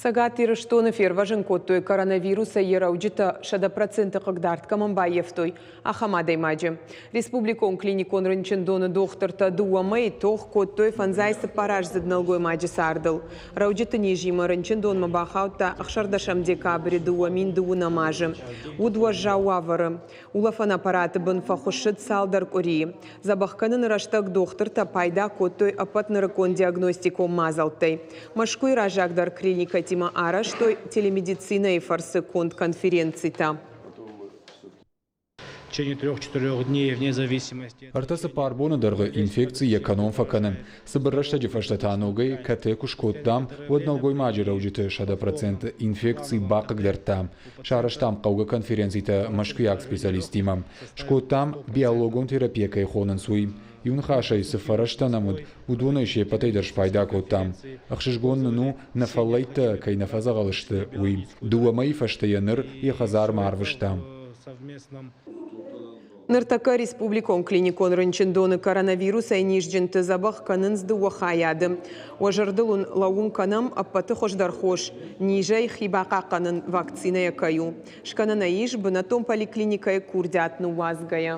Цӕгат Ирыстоны фервӕзын кодтой, коронавирусӕй йӕ рӕуджытӕ 100% хъыгдард кӕмӕн баййӕфтой, ахӕм адӕймаджы. Республикон клиникон рынчындоны дохтыртӕ дыууӕ мӕйы тох кодтой 54-аздзыд нӕлгоймаджы цардыл. Рӕуджыты низимӕ рынчындонмӕ бахаудта 16 декабры 2020 азы. Уыд уӕззау уавӕры. Улӕфӕн аппараты бын фӕхуыссыд цалдӕр къуырийы. Дзӕбӕх кӕныны рӕстӕг дохтыртӕ пайда кодтой ӕппӕт нырыккон диагностикон мадзӕлттӕй. Мӕскуыйы раззагдӕр клиникӕтимӕ арӕзтой телемедицинӕйы фӕрцы конд конференцитӕ. Ӕртӕ-цыппар боны дӕргъы инфекци йӕ кӕнон фӕкӕны. Цыбыр рӕстӕджы фӕстӕ та ногӕй КТ куы скодтам, уӕд нӕлгоймаджы рӕуджыты 100% инфекци бахъыгдардта. Сарӕзтам хъӕугӕ конференцитӕ мӕскуыйаг специалисттимӕ. Скодтам, биологон терапия кӕй хонынц, уый. Иу ныхасӕй, цы фӕрӕзтӕ нӕм уыд, уыдонӕй се ппӕтӕй дӕр спайда кодтам. Ӕхсызгон нын у, нӕ фӕллӕйттӕ кӕй нӕ фӕдзӕгъӕл сты, уый. Дыууӕ мӕйы фӕстӕ йӕ ныр йӕ хӕдзармӕ арвыстам. Ныртӕккӕ республикон клиникон рынчындоны коронавирусӕй низджынты дзӕбӕх кӕнынц дыууӕ хайады. Уӕ зӕрдыл уын лӕууын кӕнӕм, ӕппӕты хуыздӕр хос низӕй хи бахъахъхъӕнын вакцинӕйӕ кӕй у. Скӕнӕн ӕй ис бынӕттон поликлиникӕйы курдиат ныууадзгӕйӕ.